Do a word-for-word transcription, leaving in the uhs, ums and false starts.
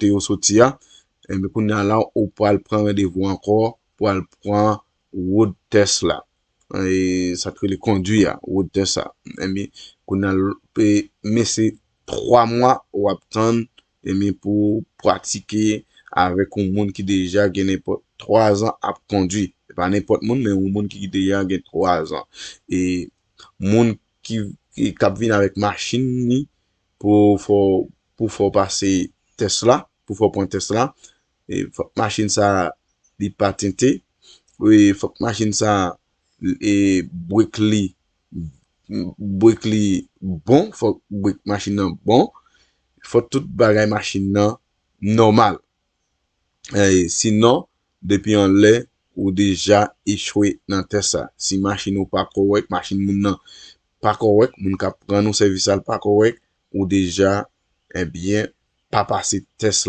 kote yo soti a, enben kounye a la ou pral pran randevou ankò pou al pran road test la. E sa k rele kondwi a, road test la. Enben kounye a l- e, men se twa mwa w ap tann, enben pou pratike avèk yon moun ki deja gen nenpòt twa zan ap kondwi. Se pa nenpòt moun, men yon moun ki deja gen twa zan. E moun ki, ki k ap vin avèk machin li pou fè w, pou fè w pase tès la, pou fè w pran tès la, e fòk machin sa li patente, e fòk machin sa e brek li brek li bon, fòk brek machin nan bon, fòk tout bagay machin nan nòmal. E sinon, depi anlè, ou deja echwe nan tès sa. Si machin ou pa kòrèk, machin moun nan pa kòrèk, moun k ap rann ou sèvis la pa kòrèk, ou deja, ebyen, pa pase tès la.